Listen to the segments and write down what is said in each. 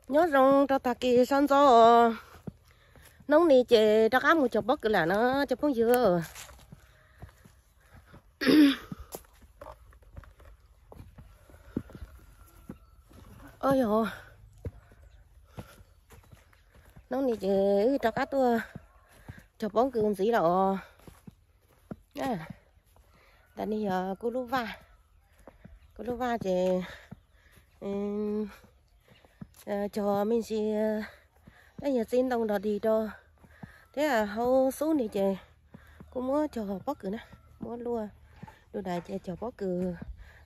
Nyob zoo rau tag kis sawv ntxov. Hnub no ces rov qab mus cog pob kws lawm na cov phooj ywg. Oj yog, hnub no ces wb rov qab tuaj cog pob kws ntxiv lawm os. Ntawm no yog kuv lub vaj, kuv lub vaj ces cog me ntsis, tej yog txiv ntoo dog dig rau, thiab hauv xub no ces kuv muab cog pob kws na, muab luaj, luaj dais ces cog pob kws,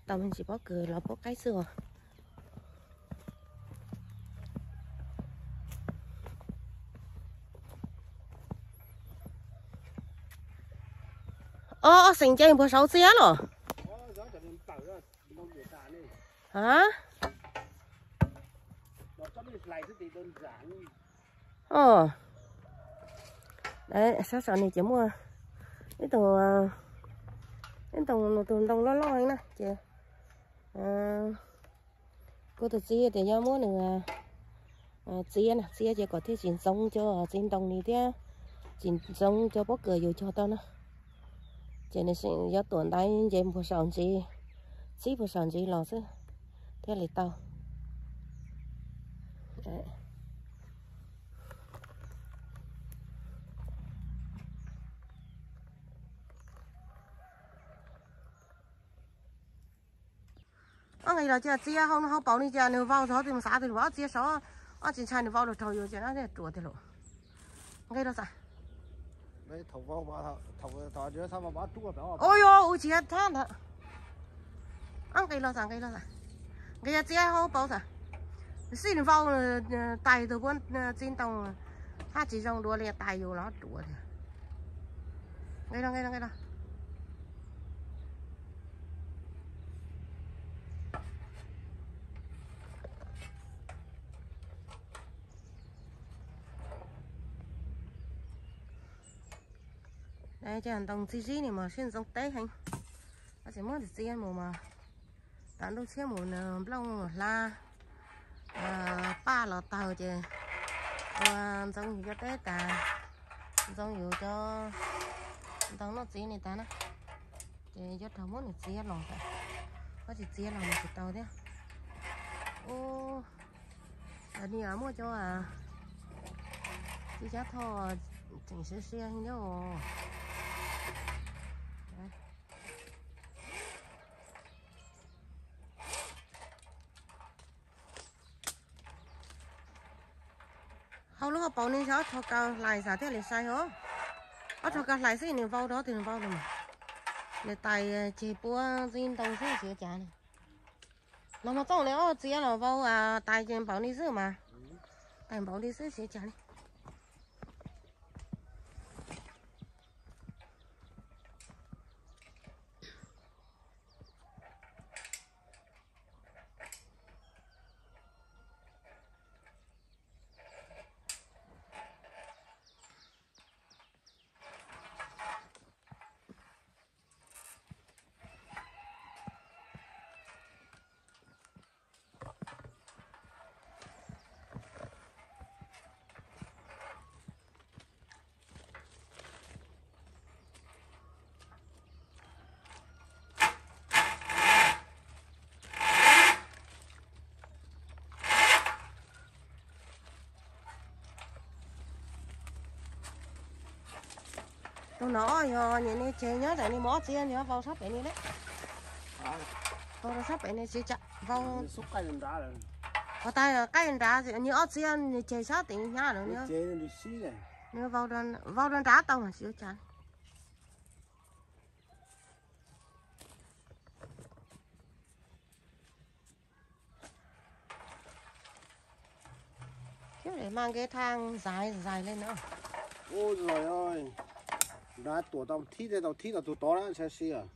tau me ntsis pob kws los pub qaib xwb os. Ob xeem nce npuag saud txiab los? A, sab saum no ces muaj ib tug, ib tug ntoo loj loj na ces kuv tus txiv tias yuav muab nws txiab na, txiab ces kom thiaj tsis ntxoov cov txiv ntoo li thiab tsis ntxoov cov pob kws yus cog tau na. Ces nws yuav tuam ntaiv nce npuag saum ntsis, txib npuag saum ntsis los xwb thiaj li tau. Ob nqis los cia txiab hauv, hauv paus ni cia nws vau txog twg mus xav twg los ob txiab saud, ob tsis ntshai nws vau los raug yus ces no ruam tiag lauj. Nqis los xav. Ua yog ua tsis thab ntawd. Ob nqis los xav, nqis los xav. Nqis txiab hauv paus xav. Xij nws vau, tais tus puab txiv ntoo, hab tsis zoo dua li tais yus los ruam tiag. Nqis los, nqis los, nqis los. Cov ntoo txiv zib ni mas siab ntxoov teb heev. Koj tsis muab txiv txiab mus mas tas ntuj tshiab mus nplooj hla, paj los tawg ces ua ntxoov yus cov teb tas, ntxoov yus cov ntoo noj txiv ni tas na. Ces yuav raug muab nws txiab los tas, koj tsis txiab los nws tsis tau thiab. Ub, ni muaj cov txiv xyab thoj tseem siav siav nyob. Hauv lub hauv paus ni ob rho kaw hlais xav thiaj li sai os. Ob rho kaw hlais xwb nws vau rau twg nws vau rau mas. Nws tais ceg puab txiv ntoo xwb siav cas li. Los mas txooj li ob txiab los vau tais ces npaum li xwb mas. Tais npaum li xwb siav cas li. Tus no yog niam ni ceg nyob ntawm ni mus ob txiab nws vau sab pem ni lawm. Vau rau sab pem ni tsis tsam vau. Qhov tas qaij nrad ni ob txiab nws ceg sab tim hnyav lawm. Nws vau rau nrad tau mas tsis tsam. Thiab mas nqe thaj zais zais li no. Ub, zais, nrad tuam tau thib, tau thib tau tus tod na, saib seb.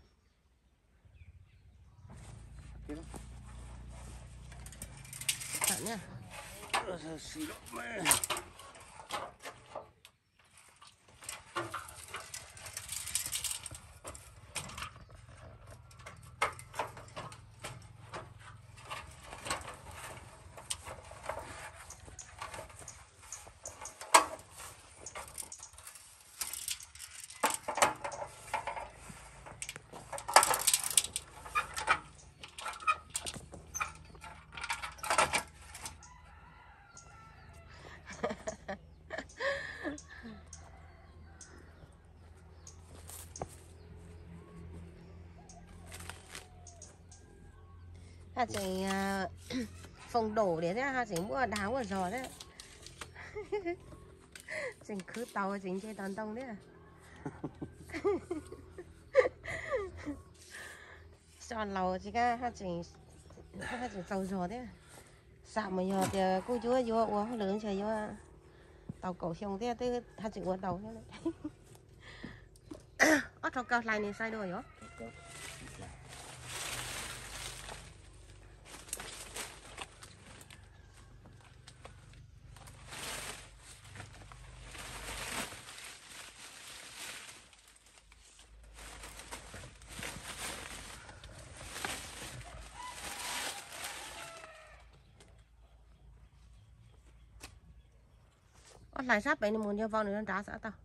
Haj tseem foom daum thiab, haj tseem muaj dag muaj zog thiab. Tseem khwv tau, tseem nce tau ntoo thiab. So laus tsis kaj, haj tseem txaus zog thiab. Xam mas yog tias kuj yuav yuav ua hauj lwm ntshe yuav tau kaum xyoo thiab twb haj tseem ua tau thiab. Ob rau kaw hlais ni sai dua yom. Ob hlais sab pem nws mus nrog vau nws nrad xav tau.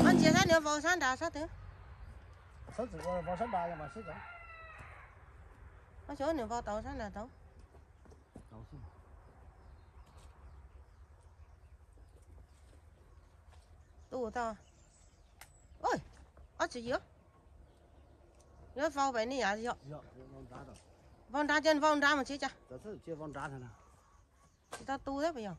Ob ntsia sab nws vau sab nrad sab twg. Ob xyov nws vau tau sab nrad tau. Tu tau. Ob tsis yog, yuav vau pem ni yom. Vau nrad ces vau nrad mas tsis cas. Tsis tau tu thiab puas yog?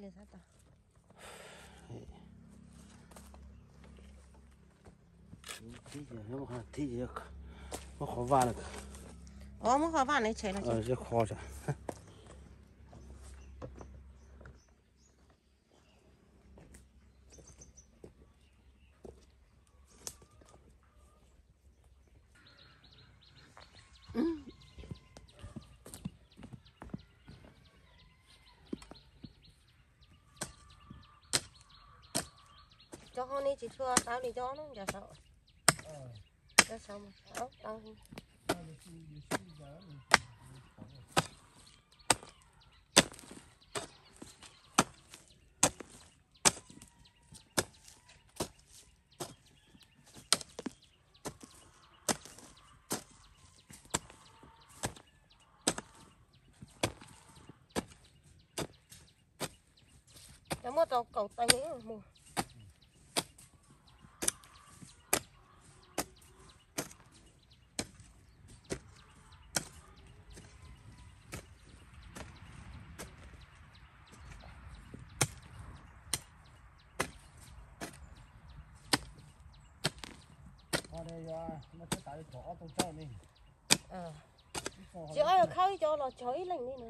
Thib, muab qhov vaj lawm. Os, muab qhov vaj ne tshem los. Kho. Cov hauv ni tsis tshua tau li cov no, cov saum. Cov saum mas tau tau. Cov muaj tau kaum teev mus. Tsis ob yog khawb ib co los tsog ib leeg li na.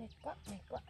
Mệt quá, mệt quá.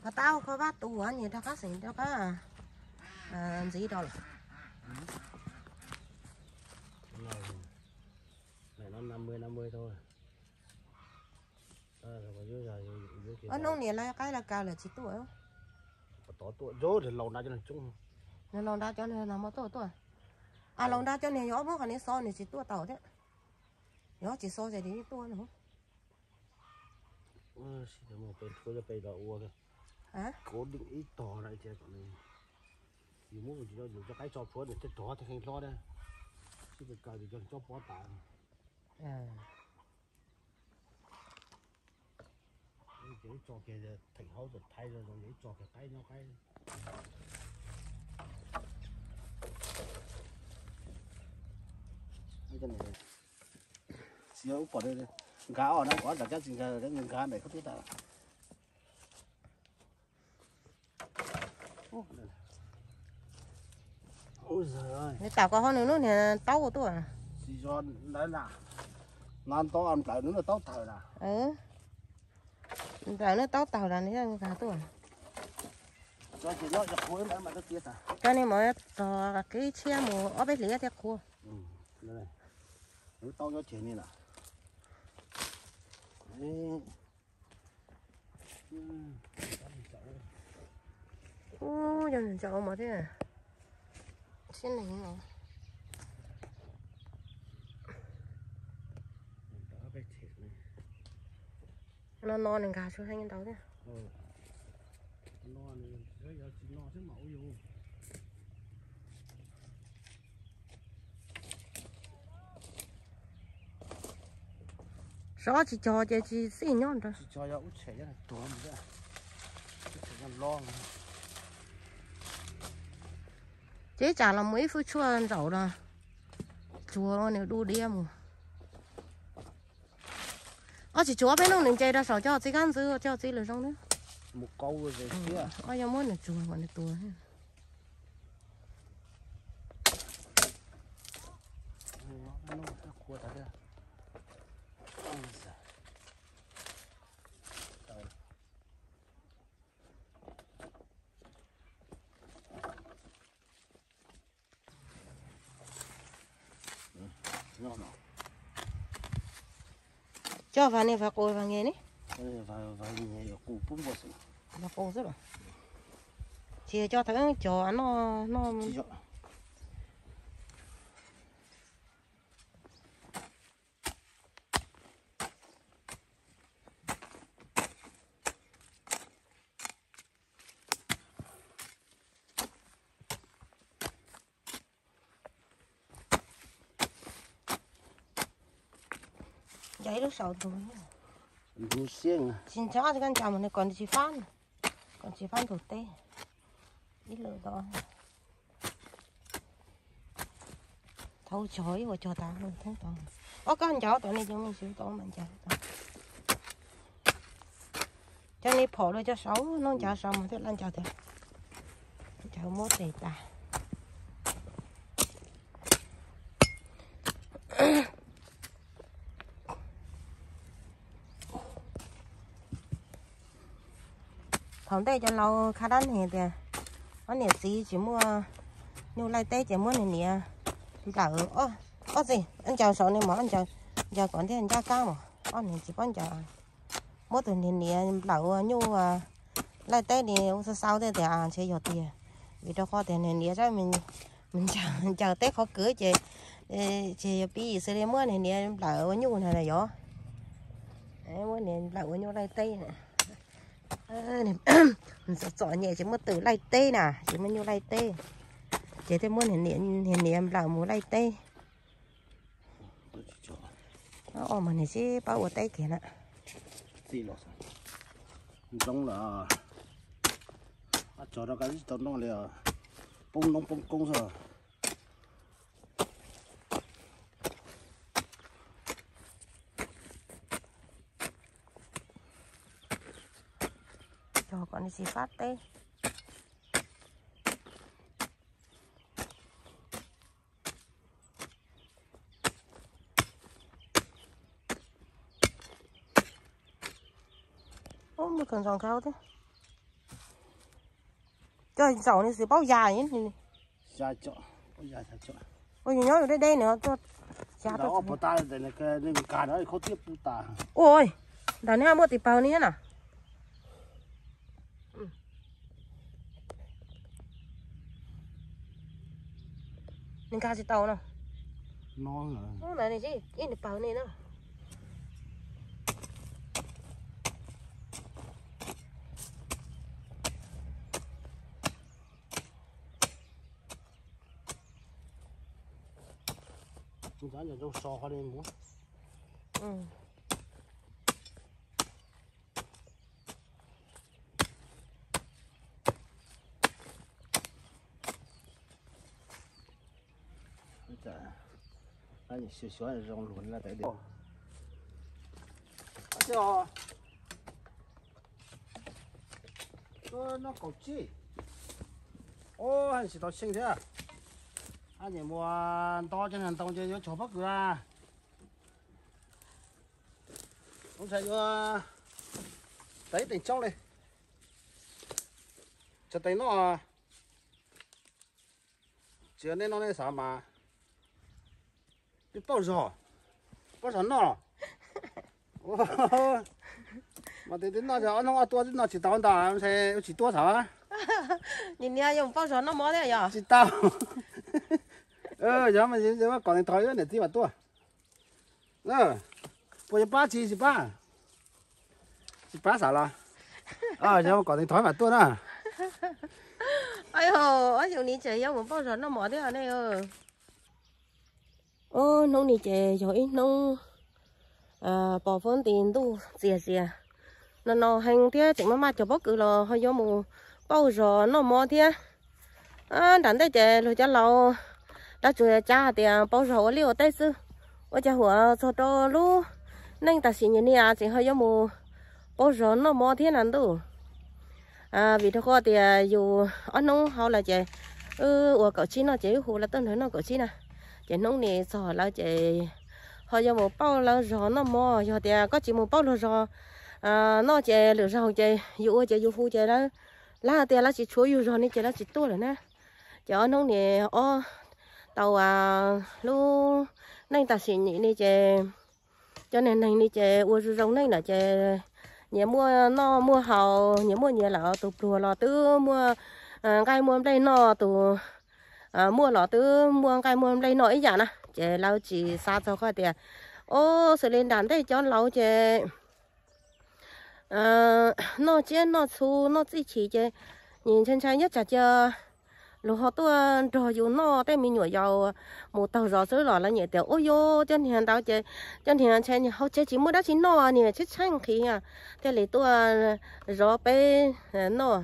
Ho tau kho vaj tus ua nyias rov qab xeem rov qab ntxiv rau lawm. Ob hnub niam lawv qaib lawv kaw lawm tsis tuaj. Nws laus nrad cov niag no mas tuaj tuaj. A, laus nrad cov niag yog ob muab qhov niag xo nws tsis tuaj tau thiab. Yog tsis xo ces nws tuaj no. Sib mus pem rhuav cov pem los ua, kuv deem ib tog na tias kom nws, yus muab yus cov qaib tso plhuav nws thiaj rov thiaj kheej hlob na. Sib pes kawg yus cov coj pob tas. Ces ib tso kiag theem hauv tom thaiv zoo zoo, ib tso kiag qaib nyob qaib. Txiv ub pom nkag os na, kom zam kab tsis nkag, nkag daim khaub tub tas. Nws tawm kom ho nws lub niag taub tuaj. Tsis yog ntawd na, no nto nplawm nws lub taub tawg na. Nplawm nws taub tawg na, nws nkag tuaj. Cov niag mov tog qib tshiab mus ob peb hlis thiab qhuav. Lub taub nyob ceg ni na. Ub, yog nws ntsaum mov thiab. Siab neeg no. No no nws nkag tsuas heev ntau thiab. Sov tsis cog ces tsis xij nyob nrad. Ces ib tsam los mus ib fwj tshuaj ntsaum los tsuag ua nws du diab mus. Ob tsis tsuav peb noj nws nce rau saum coj txij kab ntxwb coj txij lwm zoo na. Ob yog muab nws tsuag kom nws tuag. Coj vas ne, vas qus vas nge ne? Vas qus xwb los? Tsis yog coj thawv cov noj noj. Ncaws ib lub saum ntug. Ntug siab. Tsis ntxhab, koj ncaws mus nws kom tsis fab, kom tsis fab ntug teb. Ib lwm tod. Thaum cog ib ua cog tas theeb tod. Ob koj ncaws tod ne, cov me ntsis tod mas ncaws tod. Cov ni phom dua cov saud, noj ncaws saud mas thiaj laj ncaws tiag. Ncaws muab tes tas. Thaum ntej cov laus kha dab neeg tias ob niam txiv tsis muaj nyuj laij teb ces muab niag niam nplawm ob txij, ncaws saum ne mas ncaws kom ntiag ncaj kab mas ob niag tsis paub ncaws. Muab tus niag niam nplawm ua nyuj laij teb ni ua xau xau thiab tias ntshe yog tiag, vim rau qhov tias niag niam saib ncaws teb qhov kwv ces, ces yog pib xws li muab niag niam nplawm ua nyuj na yog. Muab niam nplawm ua nyuj laij teb na. Txom txom nyem ces muab tus laij teb na, ces muab nyuj laij teb, ces thiaj muab niag niam nplawm mus laij teb. Mas niam sib pab ua teb kiag na. Ntoo los, tso rau koj tsis tau noj li, poob noob poob koob xwb. Cog kom nws tsis fab teb. Ub, muaj kawg ntxoov nkauj thiab. Cog ntxaum nws xwb paub ya. Ua yus nyob yus deb deb nws tuaj ya tuaj. Ua ntawm nws muaj tis paug ni na. Nws nkag tsis tau no. Ib nws paug ni na. Cov zoo so ho li mus. Xyuas xyuas zoo luag na. Noj kaum tsib. Ua tsis tau xyeej thiab. Ab, nyiam mus nto cov niag ntoo ces yuav tsog pob kws a. Ua ntshai yuav tau ib teev tsoob li. Tsog teev noj. Tsis yog nej noj nej xav mas. Twb pauj zog, pauj zog noj. Mas tes twb noj ob hnub ob tuaj twb noj tsis tau ntau, ua tsis tuaj xav. Nim niag yuav pauj zog noj mov thiab yog? Tsis tau. Yog mas kom nws thov wb niam tij mam tuaj. Puas yuav pab tsis, tsis pab? Tsis pab xav los? Yog kom nws thov mam tuaj na. Ob xyoos ni ces yuav mus pauj zog noj mov thiab ne. Ob hnub ni ces yog ib hnub pos huab nti ntuj txias zias no no heev thiab tseem maj maj cog pob kws los ho yuav mus pauj zog noj mov thiab. Nram ntej ces luag cov laus lawv tsuas cav hais tias pauj zog ua liaj ua teb xwb, ua cas huam txog rau lub neej tam sim nyim ni tseem ho yuav mus pauj zog noj mov thiab na ntuj. Vim rau qhov tias yus ob hnub hauv lawm ces wb ua kaum tsib noj ces wb hu lawv tuaj nrog noj kaum tsib na. Ces hnub ni txog lawv ces ho yuav mus pauj lawv zog noj mov. Yog tias koj tsis mus pauj luag zog noj ces lwm zaug ces yus ua ces yus hu ces lawv, lawv hais tias lawv tsis tshuav yus zog ni ces lawv tsis tuaj lawm na. Ces ob hnub ni ob tau lub neej tam sim nyim ni ces cov niag neeg ni ces ua zoo zoo neej lawm ces nyias muaj noj muaj haus, nyias muaj nyias lawm. Tus pluag los twb muaj nqaij muaj nplej noj, tus muaj los twb muaj nqaij muaj nplej noj ib yam na. Ces lawv tsis xav txog qhov tias, o, xws li nram ntej cov laus ces noj tsiab noj txhu noj txij chim ces nim ntshai ntshai nyob tsam cia luag ho tuaj nrog yus noj tej me nyuam yaus mus taug zos xwb los lawv nyiam tias, ua, yog cov niag ntawd ces cov niag ntshai hauv tsev tsis muaj dab tsi noj, niag tshaib tshaib nqhis thiaj li tuaj zov peb noj.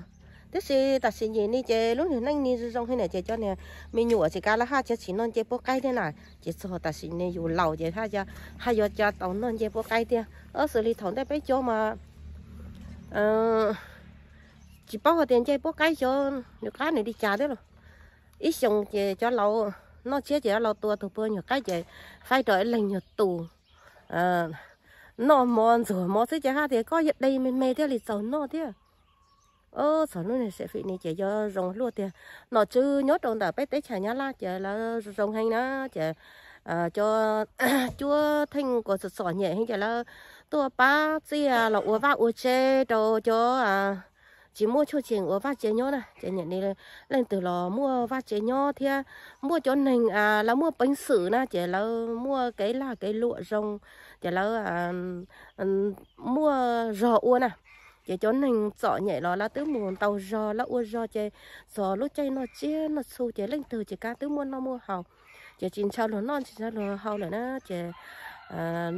Tiam sis tam sim nyim ni ces lub niag neej ni zoo zoo heev na ces cov niag me nyuam tsis kav lawv haj tsis noj ncej puab qaib thiab na. Ces txog tam sim nyim yus laus ces haj yuav cav tau noj ncej puab qaib tiag. Xws li thaum ntej peb cov mas tsis paub hais tias ncej puab qaib xyov nws qab nws li cas thiab los. Ib xyoos ces cov laus noj tsiab ces cov laus tua tus puag nyuag qaib ces faib rau ib leeg nyuag tus noj mov ntxuag mov xwb ces haj tias koj yog de me me thiaj li txaus noj thiab. Txog lub niag sem fim ni ces yuav zoo luaj tiag. Nom tswv nyob rau ntawm peb teb chaws Nyab Laj ces lawv zoo heev na ces cov cuab theej kuas txom txom nyem heev ces lawv tuaj pab txiaj los ua vaj ua tsev rau cov tsis muaj tshuaj cheem ua vaj tsev nyob na. Ces niam ni leej twg los muaj vaj tsev nyob thiab muaj cov neeg lawv muaj peev xwm na ces lawv muaj kev lag kev luam zoo ces lawv muaj zog ua na. Ces cov neeg txom nyem los lawv twb mus ntaus zog lawv ua zog ces txog lub caij noj tsiab noj txhu ces leej twg ces kav twb muaj noj muaj haus. Ces tsis ntshaw luag noj tsis ntshaw luag haus lawm na ces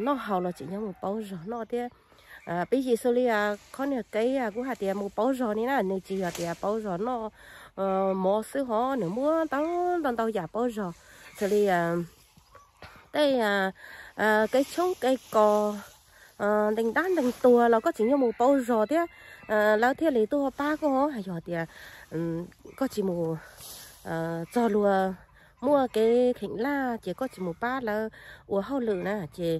noj haus los tseem nyob mus pauv zog noj thiab. Pib yim xws li qhov niag kev kuv hais tias mus pauv zog ni na nws tsis yog tias pauv zog noj mov xwb hov, nws muaj ntau ntau ntau yam pauv zog xws li tej kev tshoob kev kos, ntees dab ntees tuag los koj tseem yuav mus pauv zog thiab lawv thiaj li tuaj pab koj. Yog tias koj tsis mus txog luag muaj kev kheem laj ces koj tsis mus pab lawv ua hauj lwm na ces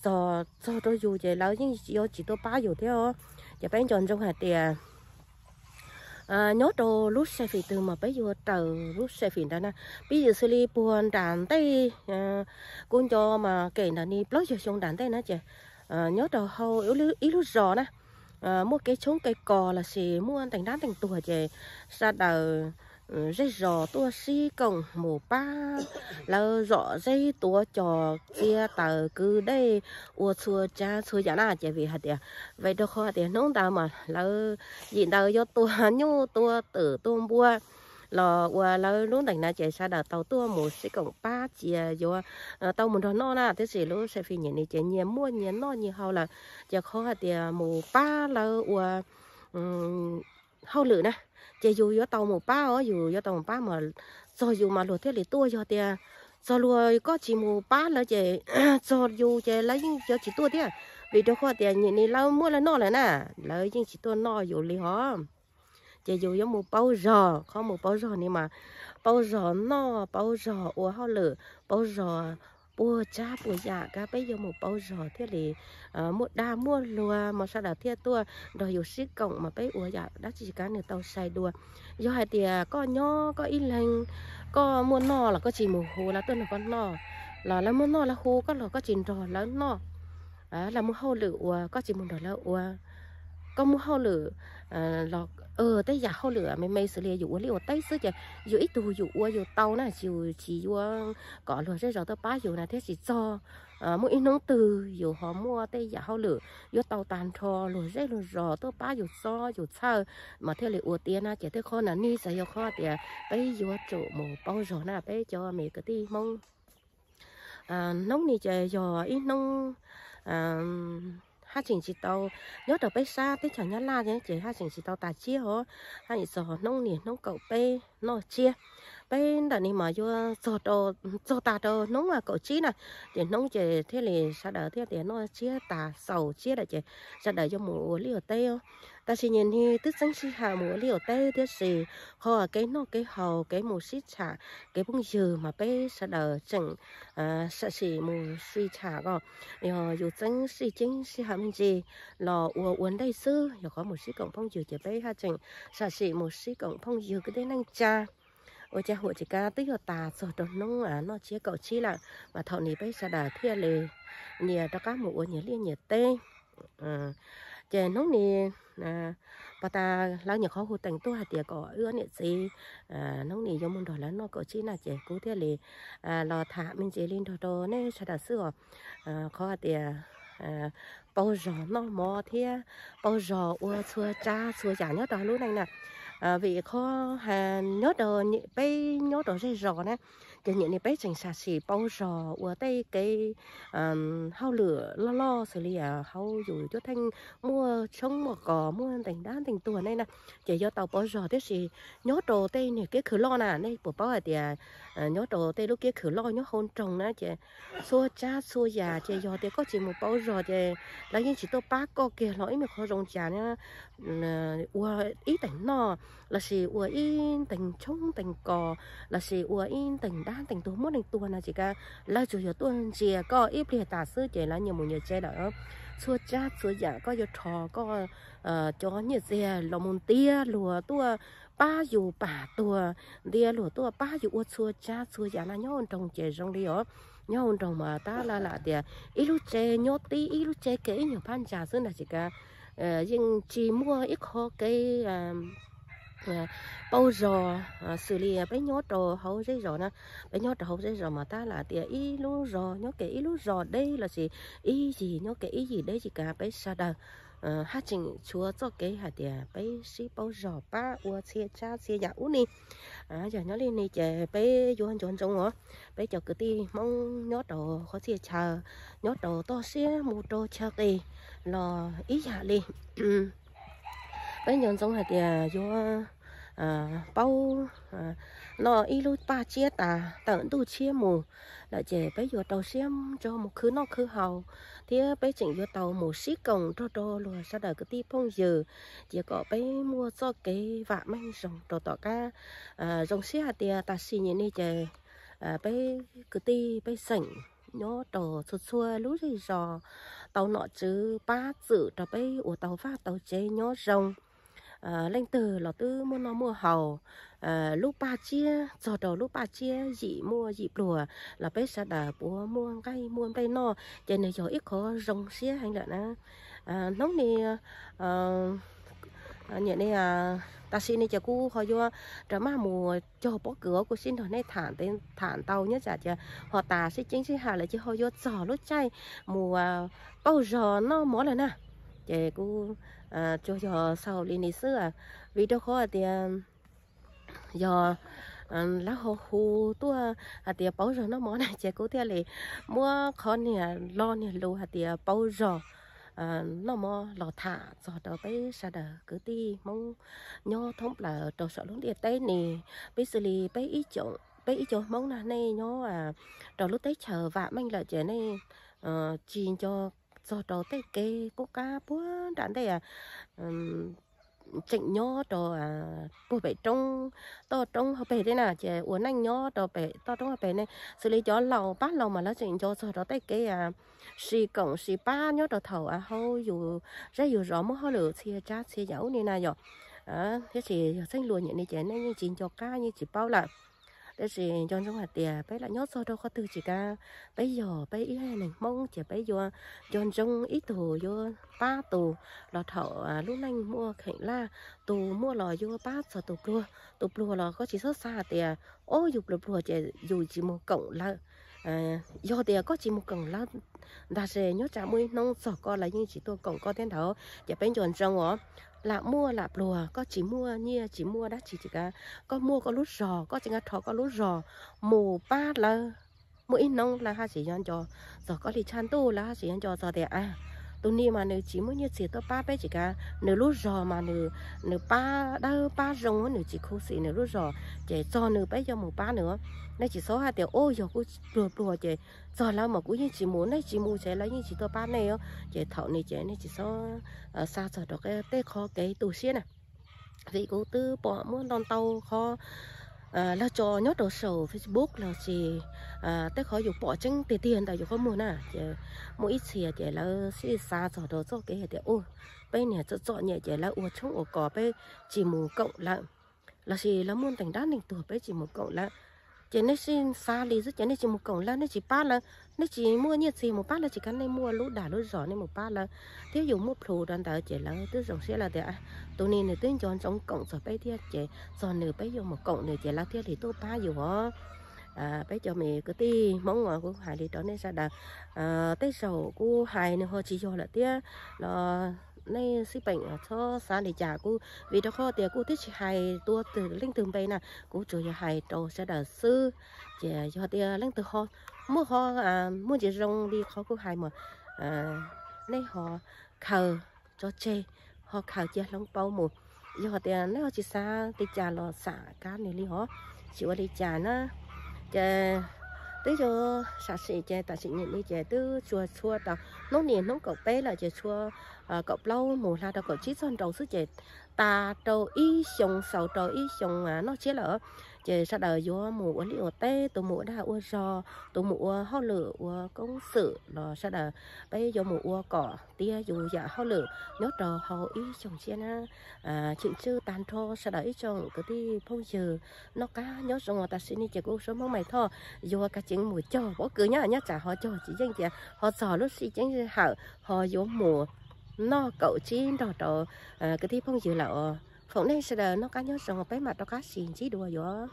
txog txog rau yus ces lawv yeej yuav tsis tuaj pab yus thiab os. Ces peb nco ntsoov hais tias nyob rau lub sem fim twg mas peb yuav raws lub sem fim ntawd na. Pib yim xws li puag nram ntej kuv nco mas kem ntawm ni plaub caug xyoo nram ntej na ces nyob rau hauv ib lub zos na muaj kev tshoob kev kos lossis muaj ntees dab ntees tuag ces sawv daws zej zos tuaj sib koom mus pab lawv zom zeb tuav cos txiav taws kwv dej ua txhua tsav txhua yam na ces vim hais tias vim rau qhov hais tias hnub ntawd mas lawv yim ntawd yuav tua nyuj tua twm tua npua los ua lawv lub ntees na ces sawv daws tau tuaj mus sib koom pab cia yuav tau mus nrog noj na, tiam sis lub xais fis nyem ni ces nyias muaj nyias noj nyias haus lawm, ces qhov hais tias mus pab lawv ua hauj lwm na, ces yus yuav tau mus pab os, yus yuav tau mus pab mas txog yus mas luag thiaj li tuaj. Yog tias txog luag koj tsis mus pab lawv ces txog yus ces lawv yeej yuav tsis tuaj thiab, vim rau qhov tias nyem ni lawv muaj lawv noj lawm na, lawv yeej tsis tuaj noj yus li hos. Ces yus yuav mus paub zog, qhov mus paub zog ni mas paub zog noj, paub zog ua hauj lwm, paub zog puag tsab puas yam kab peb yuav mus paub zog thiaj li muaj dag muaj luag mas sawv daws thiaj tuaj nrog yus sib koom mas peb ua yam dab tsi kab nws tau sai dua. Yog hais tias koj nyob koj ib leeg, koj muaj noj los koj tsis mus hu lawv tuaj nrog koj noj, los lawv muaj noj lawv hu koj los koj tsis nrog lawv noj, lawv muaj hauj lwm ua koj tsis mus nrog lawv ua, koj muaj hauj lwm los tej yam hauj lwm me me xws li yus ua liaj ua teb xwb ces yus ib tug yus ua yus tau na, yus tsis yuav kom luag zej zos tuaj pab yus na, thiab tsis txog muaj ib hnub twg yus ho muaj tej yam hauj lwm yuav tau tag nrho luag zej luag zos tuaj pab yus txob yus txhawj mas thiaj li ua tiav na. Ces tej qhov na ni txawm yog qhov tias peb yuav tsum mus paub zog na peb cov me kwv tij Hmoob. Hnub ni ces yog ib hnub haj tseem tsis tau, nyob rau peb sab teb chaws Nyab Laj ces haj tseem tsis tau tas tsiab os, haj tseem txog hnub ni hnub kaum peb noj tsiab. Peb ntawm ni mas yuav txog tas rau hnub kaum tsib na, ces hnub ces thiaj li sawv daws thiaj tias noj tsiab tas xaus tsiab lawm ces sawv daws yuav mus ua liaj ua teb. Tab sis nyem ni twb txeeb sij hawm mus ua liaj ua teb thiab sis qhov kev noj kev haus kev mus sib tsham kev phooj ywg mas peb sawv daws tseem sam sim mus sib tsham ko. Yog yus txeeb sij ceeb sij hawm me ntsis los ua ua ntej xwb, yog qhov mus sib koom phooj ywg ces peb haj tseem sam sim mus sib koom phooj ywg kwv tij neej tsa. Ua cas huam tsis kav twb yuav tas txog rau hnub noj tsiab kaum tsib lawm mas thaum ni peb sawv daws thiaj li nyias rov qab mus ua nyias liaj nyias teb. Ces hnub ni pas tas lawv nyuam qhuav hu teem tuaj hais tias kom wb niam txiv hnub ni yuav mus nrog lawv noj kaum tsib na ces kuv thiaj li los tham me ntsis li nrog rau nej sawv daws xwb os. Qhov hais tias paub zog noj mov thiab paub zog ua txhua tsav txhua yam nyob rau lub neej na. Vim qhov nyob rau peb nyob rau zej zos na, ces nyem ni peb tseem sam sim paub zog ua tej kev hauj lwm loj loj xws li hauv yus cuab theej muaj tshoob muaj kos muaj ntees dab ntees tuag nej na, ces yuav tau paub zog tiam sis nyob rau tej niag kiab khw loj na nej puas paub hais tias nyob rau tej lub kiab khw loj nyob hauv nroog na ces txhua tsav txhua yam ces yog tias koj tsis mus paub zog ces lawv yeej tsis tuaj pab koj kiag los ib me qhov zoo cas na, ua ib teem noj lossis ua ib ntees tshoob ntees kos lossis ua ib ntees dab ntees tuag muab neeg tuag no tsis kav, lawv tsuas yog tuaj ntsia koj ib pliag tas xwb ces lawv nyias mus nyias tsev lawm. Txhua tsav txhua yam koj yuav rho koj cov nyiaj txiag los mus ntiav luag tuaj pab yus pam tuag, ntiav luag tuaj pab yus ua txhua tsav txhua yam no nyob hauv nroog ces zoo li os. Nyob hauv nroog mas tab laj lam tias ib lub tsev nyob tib ib lub tsev kiag ib nyuag phab ntsa xwb ntag tsis kav, yeej tsis muaj ib qho kev paub zog xws li peb nyob rau hauv zej zos na. Peb nyob rau hauv zej zos mas tab lam tias ib lub zos nyob kiag ib lub zos deb lossis ib yim nyob kiag ib yim deb tsis kav peb sawv daws haj tseem tshuav txoj kev hais tias peb sib paub zog pab ua txhia tsav txhia yam ub ni. Yog nyob li ni ces peb yuav nco ntsoov os, peb cov kwv tij Hmoob nyob rau qhov txhia chaw, nyob rau toj siab mus rau chaw qis los ib yam li. Peb nco ntsoov hais tias yuav paub noj ib lub paj tsiab tas tawm ntuj tshiab mus lawm ces peb yuav rau siab tso mus khwv noj khwv haus, thiab peb tseem yuav tau mus sib koom nrog rau luag sawv daws kwv tij phooj ywg, cia kom peb muaj txoj kev vam meej zoo rau tom qab. Zoo siab hais tias tam sim nyem ni ces peb kwv tij pej xeem nyob rau txhua txhua lub zej zos tau nom tswv pab txwm rau peb ua tau vaj tau tsev nyob zoo. Leej twg los twb muaj noj muaj haus, lub paj tsiab txog rau lub paj tsiab yim muaj yim pluag los peb sawv daws puav muaj nqaij muaj nplej noj ces nws yog ib qho zoo siab heev lawm na. Hnub ni nyem ni tam sim ni ces kuv ho yuav rov maj mus cog pob kws kuv sib nrog nej tham ntau nyob tsam ces ho tas sib ceeb sib hawm lawm ces ho yuav txog lub caij mus pauj zog noj mov lawm na. Ces kuv tsuas yog xaus li ni xwb, vim rau qhov hais tias yog lawv ho hu tuaj hais tias pauv zog noj mov na ces kuv thiaj li muab qhov niag lo niag lus hais tias pauv zog noj mov los tham txog rau peb sawv daws kwv tij Hmoob nyob thoob plaws rau saum lub ntiaj teb ne. Piv xws li peb ib co Hmoob na nej nyob rau lub teb chaws vam meej lawm ces nej tsis nco txog rau tej kev qub qab puag nram ntej tseem nyob rau puag pem roob, toj roob hauv pes thiab na ces ua neej nyob rau pem toj roob hauv pes ne. Xws li cov laus pab laus mas lawv tseem nco txog rau tej kev sib koom sib pab nyob rau thaum hauv yus zej yus zos muaj hauj lwm txhia tsav txhia yam ub ni na yom. Tab sis yog txheej luag nyem ni ces nej yeej tsis nco qab yeej tsis paub lawm. Tab sis nco ntsoov hais tias peb lam nyob txog rau qhov twg tsis kav, peb yog peb ib neeg Hmoob ces peb yuav nco ntsoov ib tug yuav pab tus los thaum lub neej muaj kheem laj, tus muaj los yuav pab txog tus pluag, tus pluag los koj tsis txhob xav hais tias ob yus pluag pluag ces yus tsis mus koom lawv. Yog tias koj tsis mus koom lawv ntag ces nyob tsam muaj ib hnub txog koj lawv yeej tsis tuaj koom koj thiab ntag. Ces peb nco ntsoov os, lam muaj lam pluag koj tsis muaj nyiaj tsis muaj dab tsi tsis kav, koj muaj koj lub zog koj tsis nqa rho koj lub zog mus pab lawv. Muaj ib hnub lawv haj tseem yuav nco txog koj li tshav ntuj, lawv haj tseem yuav nco txog tias tus ni mas nws tsis muaj nyiaj txiag tuaj pab peb tsis kav, nws lub zog mas nws pab dawb pab zoo, nws tsis khuv xim nws lub zog, ces txog nws peb yuav mus pab nws. Nej tsis txhob hais tias ub yog kuv pluag pluag ces txog lawv mas kuv yeej tsis mus, nej tsis mus ces lawv yeej tsis tuaj pab nej. Ces thaum ni ces nej tsis txhob xav txog rau tej qhov kev tu siab na. Vim kuv twb pom muaj ntau ntau qhov lawv tso nyob rau saum Facebook los sis tej qhov yus pom tseeb tiag tiag ntawm yus qhov muag na, ces muaj ib txhia ces lawv sib xav txog rau txoj kev hais tias ub, peb niag txom txom nyem ces lawv ua tshoob ua kos peb tsis mus koom lawv, los sis lawv muaj ntees dab neeg tuag peb tsis mus koom lawv. Ces nej sib xav li xwb ces nej tsis mus koom lawv, nej tsis pab lawv, nej tsis muaj nyiaj txiag mus pab lawv tsis kav, nej muaj lub dag lub zog nej mus pab lawv thiab yus muaj plhus rau ntawd ces lawv twb zoo siab lawm tias tus ni nws twb nco ntsoov koom txog peb thiab ces txog nws peb yuav mus koom nws ces lawv thiaj li tuaj pab yus os. Peb cov me kwv tij Hmoob os, kuv hais li rau nej sawv daws, tej zaum kuv hais nws ho tsis yog lawm thiab los nej xij peem txhob xav li cas, kuv vim rau qhov tias kuv twb tsis hais tua twg leej twg npe na, kuv tsuas yog hais rau sawv daws xwb. Ces yog tias leej twg ho muaj qhov muaj ntsis zoo li qhov kuv hais mas nej ho khaws tso tseg, ho khaws cia hloov pauv mus. Yog tias nej ho tsis xav li cas los xam kav nws li hov, tsis ua li cas na. Ces twb yuav sam sim ces tam sim nim li ces twb tsuas txhua rau hnub ni hnub kaum peb lawm ces txhua kaum plaub mus hla rau kaum tsib txog nraud xwb ces tas rau ib xyoo xaus rau ib xyoo noj tsiab lawm. Ces sawv daws yuav mus ua liaj ua teb, tus mus ua dag ua zog, tus mus ua hauj lwm ua koob xwm los sawv daws peb yuav mus ua kom tiav yus yam hauj lwm nyob rau hauv ib xyoo tshiab na. Chim tswj tag nrho sawv daws ib tsoom kwv tij phooj ywg noj qab nyob zoo. Tam sim no ces kuv Suav Hmoob Maiv Thoj yuav kaj ceev mus cog pob kws nyob, nyob tsam ho cog tsis yeej ces ho txog lub sij ceeb sij hawm ho yuav mus noj kaum tsib nrog rau kwv tij phooj ywg lawm os. Foom nej sawv daws noj qab nyob zoo, peb mam rov qab sib ntsib dua yuav.